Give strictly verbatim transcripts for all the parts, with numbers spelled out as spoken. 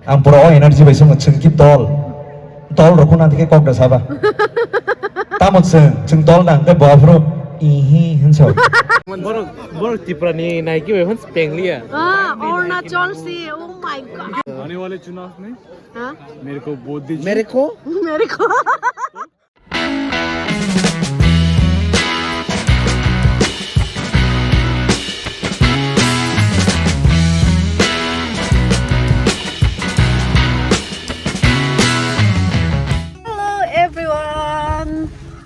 Ang pura o energy bai swngo, chwng ki dol. Dol rok khuna dikhe kok da saba. Tamo chwng, chwng dol nang khe bo aphuru ihi hinso. Borok, borok Tripura ni naiki bai phano pengliya. Ah, Arunachal se, oh my God. आने वाले चुनाव में हाँ? मेरे को वोट दीजिए। मेरे को? मेरे को। Hello everyone,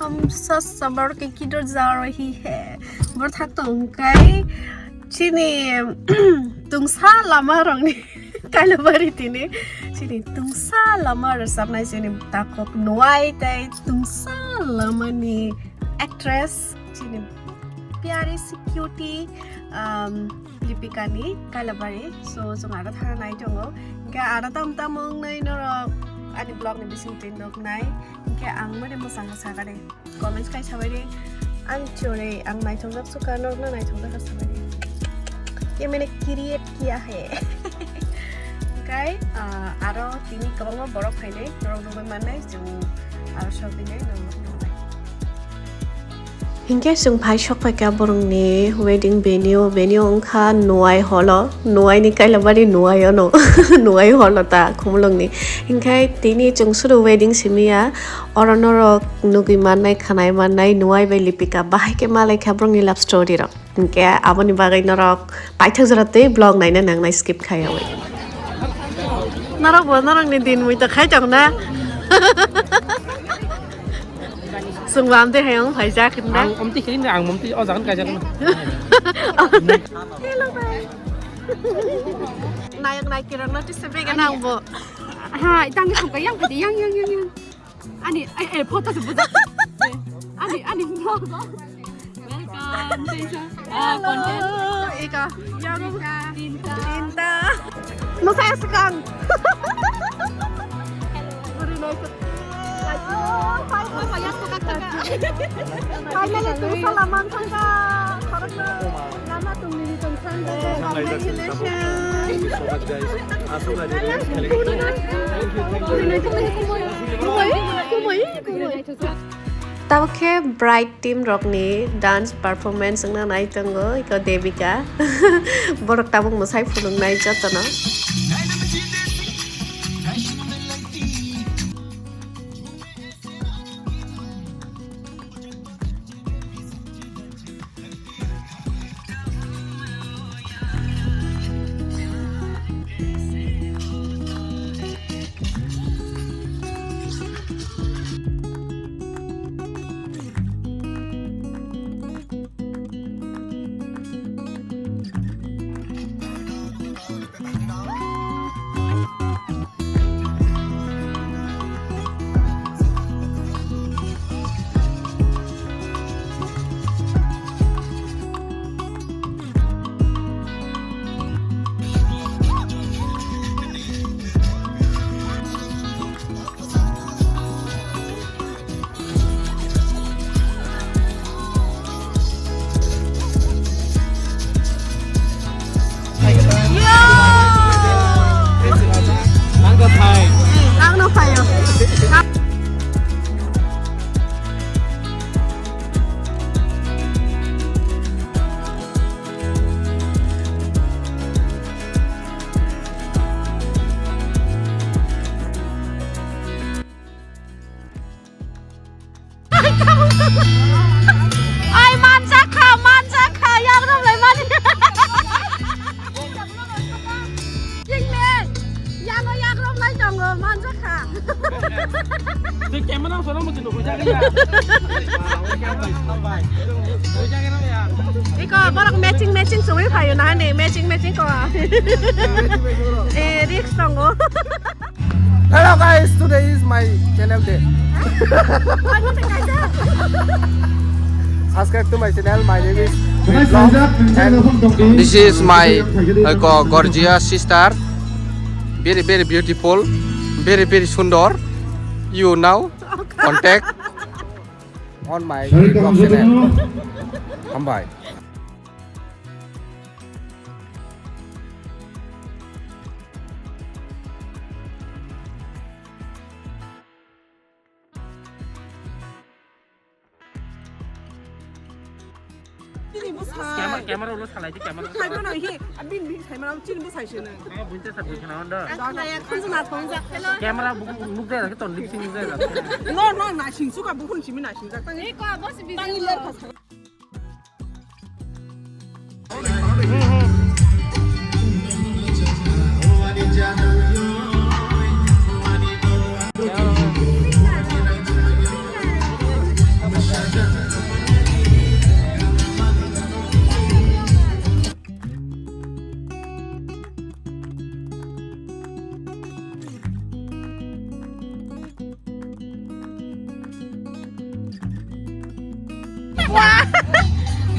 हम सब सबर के किधर जा रही है? Borthak tongkai chini tungsa lama rongni Kailabari tini chini tungsa lama rwchapnai chini takhuk Nuai tei tungsa lamani actress chini pyari si cutie, um, Lipika ni Kailabari. So, chwng aro thana nai tongo. Hingke aro tam tam wngnai norok ani vlog ni bising twi nuknai. Hingke ang mani mwchang sakani. Comments kai sabai di. Ang chore, ang naithokjak suka, norokno naithokjak sabai di. Ye maine create kiya hai. Kai, ah, aro tini kwbangma borok phainai, norok nugui mannai, chwng aro sok dinai, norok nugui. Hinkhe chwng phai sok phaikha borokni wedding venue, venue wngkha Nuai holo, Nuaini Kailabari Nuai ono, Nuai holo ta Khumulwngni. Hinkhe tini chwng suru wedding simiya, Oro norok nugui mannai, khwnai mannai, Nuai bai Lipika bahai khe malaikha borokni love story rok. Hinkhe aboni bagwi norok paithak jora twi vlog naina nangnai skip khaiyawi. Norok bo norokni din mui ta khai tong na. Chwng bo amtwi hai wng phaijak hinna. Ang amtwi khe hinna, ang amtwi o jaga kaijak na. Hello, bye. Nayok naikirokno tisa begana ang bo. Ha, itang ni thangka yang phadi, yang, yang, yang, yang. Ani, eh, eh, photo se buja. Ani, ani, no. Welcome, Tisa. Ah, content. Ika, yang, Tinta. Tinta. No saya sekang. Very nice. Finally, tu salam ang thangka. Khorokno. Lama tongmani tongthang. Congratulations. Thank you so much, guys. Aswk laidi. Thank you, thank you. Tabuk khe bride team rokni dance performance wngna nai tongo, iko Devika. Borok tabuk mwsai phunuknai jotono. Ang no phaio. Ai, manjak kha, manjak kha, yagrok lai mani. Chingni, yalo yagrok lai tongo, manjak kha. Twi camera ang sono muchung nukhung jagwi ya. Iko borok matching matching songwi phaio na ni, matching matching ko. Eh, risk tongo. Hello guys, today is my channel day. Subscribe to my channel. My name is Biplab and this is my, uh, go- gorgeous sister. Very, very beautiful, very, very sundor. You now contact on my Biplab channel. Hambai. Chini bwsa. Camera, camera ulo salai di, camera ulo. Hai mano hi, abin bin hai mano chini bwsa sini. Ang buinte sa buinte na onda. Ang khaya khunju na thong jak. Camera bu nuk jai rakhe ton lip sync nuk jai rakhe. No, no, na sing suka bu hun simi na sing jak. Tangi. Ei ko abo si busy. Tangi ler ka.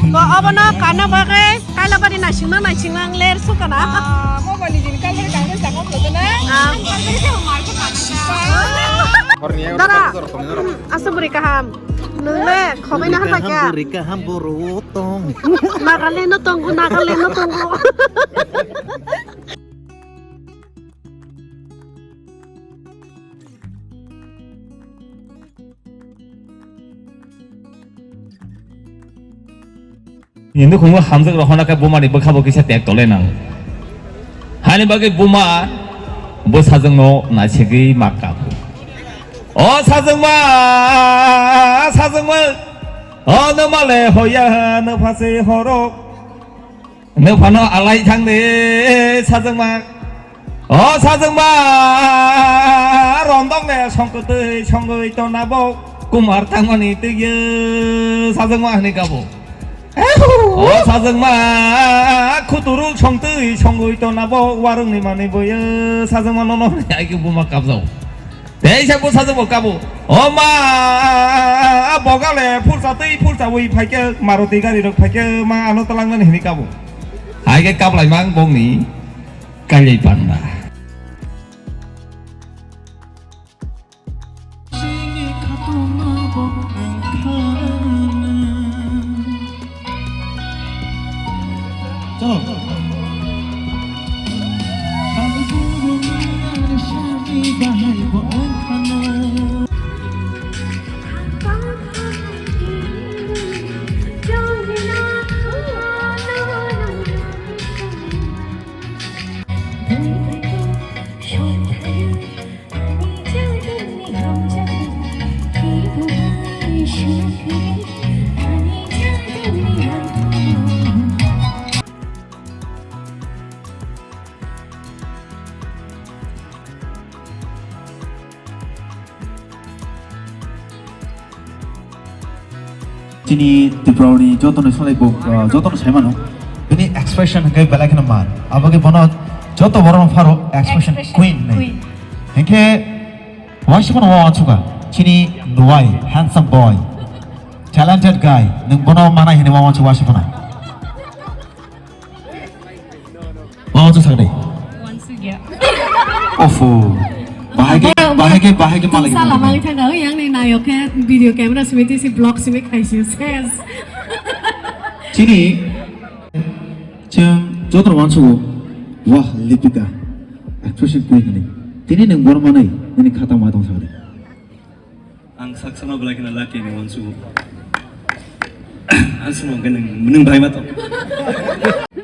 Ko obono kana bagwi kailabari naisingno naisingno ang ler sukana. Ah, mobile ni jini kalbari kainwi sakha khulukna. Ah. Ang kalbari khe market kana. Dara, asubri kaham. Nung le khoboi na hapa kya? Bwrwi kaham boro tong. Nagaland no tongo, Nagaland no tongo. Nini khungo hamjak rok hona khe buma ni bwkha bo kisa tek tole nang. Hani bagwi buma bo sajwk no naisegwi ma kap. O sajwk ma, sajwk ma, o no male hoya no phase horok. Nwphano alai thang de sajwkma. O sajwkma, rondok ne songkotwi songwi tona bo kumar tangmani twiyo sajwkma hwnwi kabo. O sajwkma, khuturuk songtwi songwi tona bo warungni manwi boyo sajwkma nono hwnwi aiki buma kabjao. Teisa bwsajwk bo kabo. O ma, bogale phursa twi phursa wi phaikhe, Maruti gari rok phaikhe, ma ano twlangnani hwnwi kabo. Hai khe kablai mang bongni kailai panda. Chalo. Chini Tripura ni joto ni salai bo, uh, joto no sai mano. Bini expression hingke belai kheno man. Abo ke bono joto borok no pharo expression queen nei. Hingke waisa bono wa wansuka. Chini nuwai handsome boy, talented guy. Nung bono manai hini wa wansuka waisa bono. Oh, tu sakni. Ofo. Bahai ke, bahai ke, bahai ke malai. Sala malai thangka, yang ni nayok ke video camera simi tisi vlog simi khaisi ses. Chini, cheng, jotor wansu. Wah, Lipika. Expression kui kani. Tini neng bor manai, nini khata ma tong sakni. Ang saksa no belai kheno lucky ni wansu. Asmo ke nung, nung bai ma to.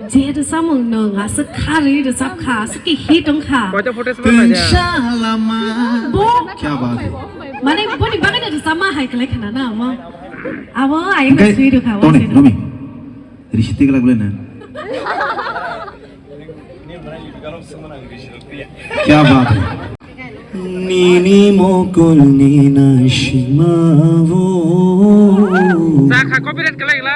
Je rwchapmung nung aswk kha rwi rwchap kha, aswk khe hit wng kha. Koita photo sima na ja. Bo kya baat hai. Mane boni bagwi no rwchapma hai kwlai khna na amo. Abo ayang swi rwkha. Toni, Romi. Risi tiglak le na. Kya baat hai. Nini mokol ni na shima wo. Sa kha copyright kalai la.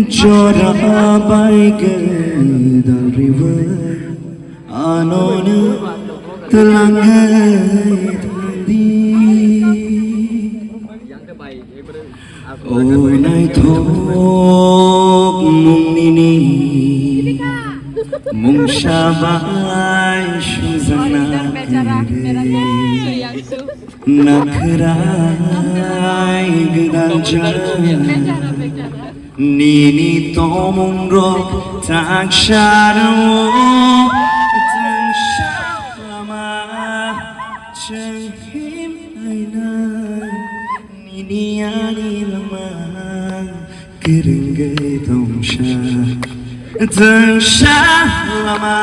Chora bai ke dal river. Anonu telangai tadi. O naithok mung nini mungsa bai sujana kiri. Nakhrai gwdal jana. Nini tomung rok tak saro, tak salama, cheng him aina. Yani lama kwrwngwi tongsa, tongsa lama.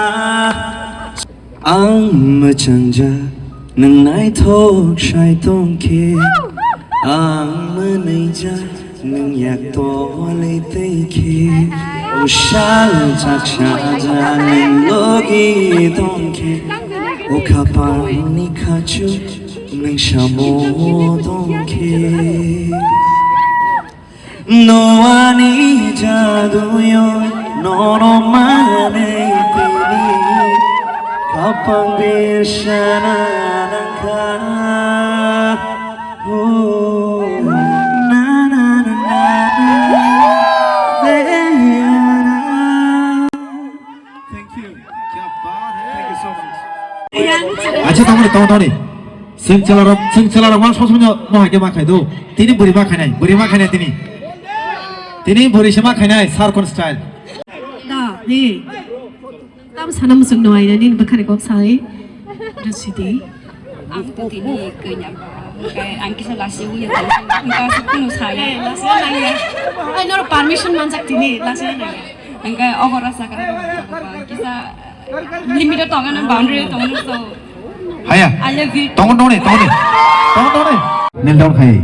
Ang mwchangjak, nwng naithok sai tongkhe. Ang mwnwijak, nwng yak tolwi tongkhe. O sal chak sajak, nwng logi tongkhe. O khapangni khachu, nwng samo tongkhe. Noani jaduyo nono manwi tini, khapang birsana nangkha. Oh, na, na, na, na, na, na, na. Thank you. Kya baat hai. Thank you so much. Acha, tongmani, tong, tongmani. Sing chwlarok, sing chwlarok, mang sosmanya, mo hai khe ma khai do. Tini buri ma khainai, buri ma khainai tini. Tini buri se ma khainai, Sarkon style. Da, ni. Tam sana musuk no aina, ni bwkhani kok sai. Dusiti. Ang to tini kanya ba. Ang kisa lasi uya, ang kisa kuno saya. Eh, lasi uya. Ai, nor permission manjak tini, lasi uya. Hingke o hora sakra kisa limit o tongo, boundary o tongo, so. Haya. I love you. Tongo, tongo, tongo. Tongo, tongo. Kneel down khai.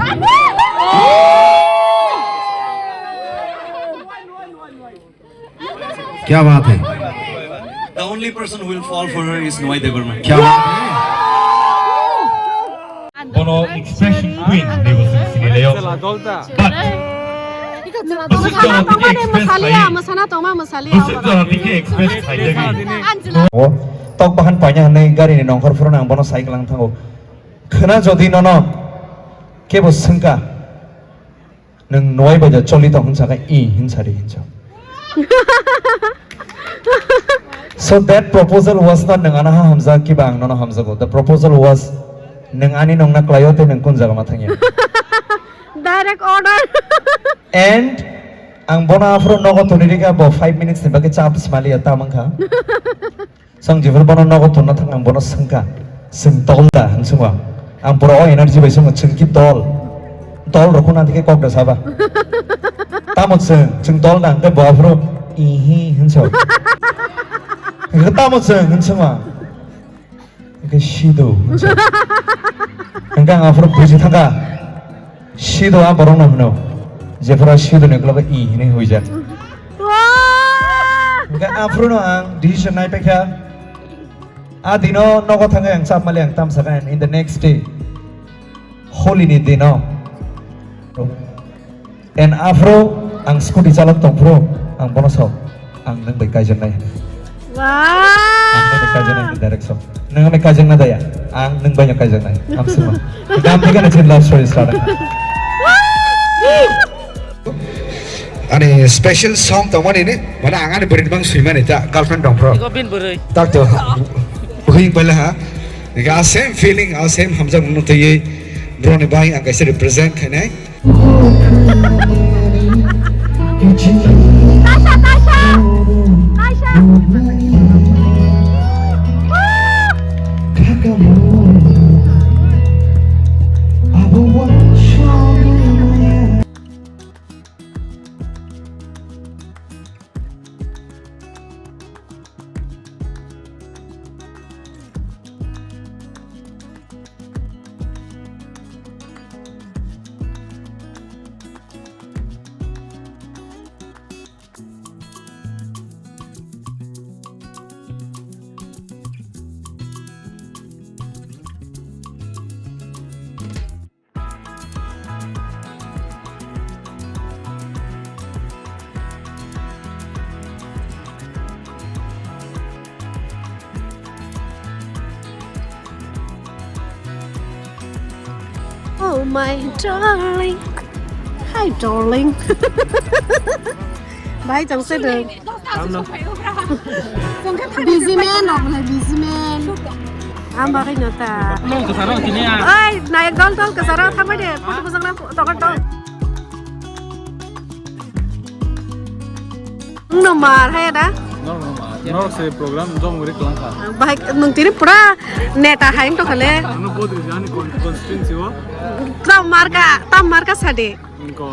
Kya baat hai? The only person who will fall for her is Nwai Debbarma. Kya baat hai? Bono expression queen hinwi bo chwng sini laio. But bwswk jora tike express khlaiwi, bwswk jora tike express khlaijagwi. O tok bahan paina hwnwi garini nongkhor phuru ang bono cycle ang thango. Khwna jodi nono kebo swngkha, Nwng Nwai bai da choli tong hinsa khe, "I," hinsa ri hinsa. So that proposal was not nwng ano ha hamjak, kiba ang nono hamjago. The proposal was, nwng ani nongna klaio tei nwng kun jaga ma thangya. Direct order. And ang bono aphuru nogo toni rikha, bo five minutes ni bagwi chap smaliya ta mankha. Chwng jephuru bono nogo tonna thang, ang bono swngkha, "Chwng dol da?" hwn swngo ang. Ang pura o energy bai swngo, "Chwng ki dol? Dol rok khuna dikhe kok da saba. Tamo chwng, chwng dol da?" Hwnkhe bo aphuru, "Ihi," hwn swngo. Hwnkhe, "Tamo chwng?" hwn swngo ang. Hwnkhe, "Sido," hwn swngo. Hwnkhe ang aphuru buji thangkha. Sido a borok no hwno, jephuru sido ni uklogo i hinwi huijak. Wah! Hwnkhe aphuru no ang decision nai paikha. A dino nogo thangwi ang chap mali ang tamsa kha, and in the next day, holi ni dino, and aphuru ang scooty chalok tongphuru ang bono sok. Ang nwng bai kaijaknai hwnwi. Wow! Ang nwng bai kaijaknai hwnwi direct sok. Nwng ani kaijakna daya? Ang nwng bai no kaijaknai. Amsukma. Gam thika na chin love story start. Ani special song tongmani ni, mane ang ani bwrwi bang swimani ta girlfriend tong pro. Iko bin bwrwi. Tak to. Buhing bala ha. Nika same feeling, a same hamjak mung twi bro ni bai ang kaisa represent khainai. Tasha, Tasha! Tasha! Oh my darling. Hi darling. Bhai, chang se dong. Busy man, no, busy man. Ang bagwi no ta. Nong kwcharo tini a. Oi, nai dol dol kwcharo thambai de, photo bujak na tokar dol. Nung no mar hai da? Nong no mar. Norok se program jom guri kwlangkha. Bahai nwng tini pura neta hai wngtong khale. Ano vote rijani constituency o. Tam marka, tam marka sadi. Nungko,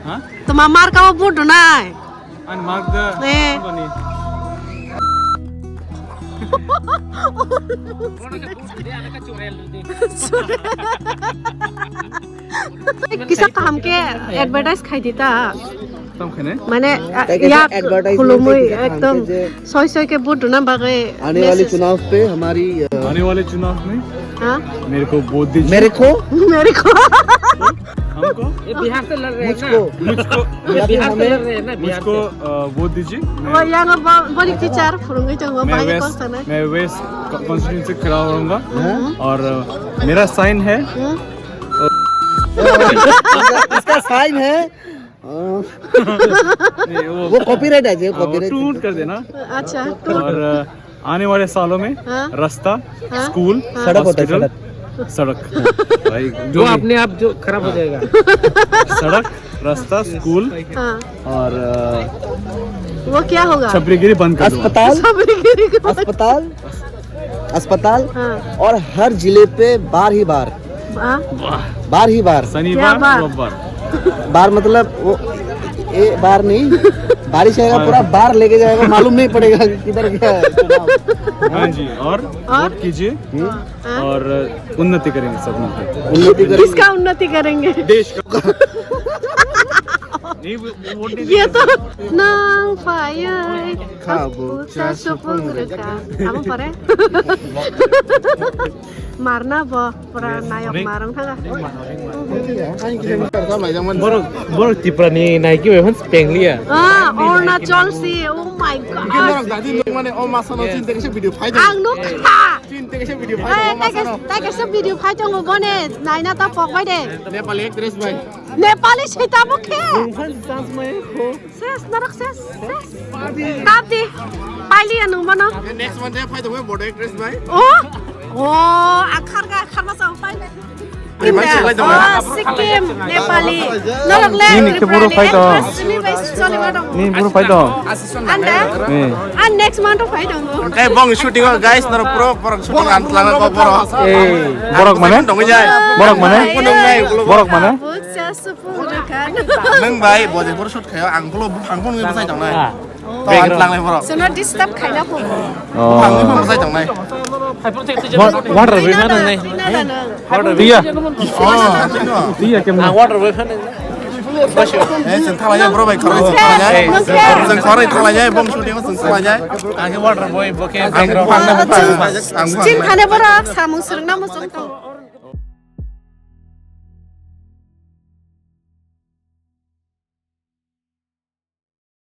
ha? Tuma marka o vote dunai. Ani mark da. Eh. Ani. Kisa kaham ke advertise khai dita. Tam khane? Mane, a, yak advertise khulumui khai dita, ekdom soi soi ke vote duna bagwi. आने वाले चुनाव पे हमारी, अ, आने वाले चुनाव में, हाँ? मेरे को वोट दीजिए। मेरे को? मेरे को। हमको? ये बिहार से लड़ रहे हैं ना? मुझको। ये बिहार से लड़ रहे हैं ना, बिहार से। मुझको, अ, वोट दीजिए। Bo yang bo, boni teacher phurungwi tongo, मैं bahai वेस्ट, kok sanai. मैं वेस्ट कॉन्स्टिट्यूएंसी से खड़ा होऊंगा। हाँ? और, अ, मेरा साइन है। Hmm? इसका, इसका साइन है। नहीं, वो वो कॉपीराइट आ जाए, हाँ, वो कॉपीराइट। टूट कर देना। अच्छा, टूट। और, अ, आने वाले सालों में हाँ। रास्ता, हाँ। स्कूल, हाँ। सड़क होता है, हॉस्पिटल, सड़क। सड़क। भाई, जो वो भी। अपने आप जो खराब हो जाएगा। सड़क, रास्ता, स्कूल हाँ। और, अ, वो क्या होगा? छपरीगिरी बंद कर दूंगा। अस्पताल? छपरीगिरी को अस्पताल? अस्पताल हाँ। और हर जिले पे बार ही बार। हाँ। बार ही बार। क्या शनिवार, बार? रविवार। बार मतलब वो, ये बार नहीं, बारिश आएगा, हाँ। पूरा बार लेके जाएगा, मालूम नहीं पड़ेगा कि किधर गया है चुनाव। हाँ जी, और और? वोट कीजिए। हम्म। हाँ। और उन्नति करेंगे सब मिलकर। उन्नति करेंगे। किसका उन्नति करेंगे? देश का। नहीं, वो, वो वोट नहीं ये देंगे। तो nang phaiwi. Kha bo cha supung rwkha. Amo pore? Marna bo pura nayok marwng thanga. Borok, borok Tripura ni naiki bai phano pengliya. Ah, Arunachal si. Oh my God. Ang nukha. Chini tei kaisa video phai tongo, tai kaisa, tai kaisa video phai tongo, bone naina ta pok bai de. Nepali actress bai. Nepali se tamo khe. Ses, norok ses, ses. Tap di. Pailiya nwng bono. Next one day phai tongo, bodo actress bai. Oh. Oh, akhar ga, akhar ma sa pai. India, oh, Sikkim, Nepali. Norok le nini khe Tripura boro ni phai to. Actress ni bai choli ma dong. Nini boro phai to. Anda? Eh. An next month phai dong. Kai bong shooting o guys, norok pro, pro shooting an tlang ko pro. Eh, borok mane? Dong jai. Borok mane? Borok mane? Borok mane? Bukcha supung rwkha. Nwng bai, bojai pro shoot khayo, ang phulo buphang phone ngi bwsai tongnai. Ah. To ang tlangnai borok. Sono disturb khaina phone. Oh. Buphang ngi phone bwsai tongnai. Wa-, water bai phano nai. Water bai. Tiya. Oh, tino. Tiya kemna? Ah, water bai phano. Eh, chwng thalai jai, bro bai, khorok chwng thalai jai. Chwng khorok thalai jai, bong shooting chwng thalai jai. Ang water boy, bo khe ang buphang nai buphang. Chin khane borok samung swrwngna muchung tongo.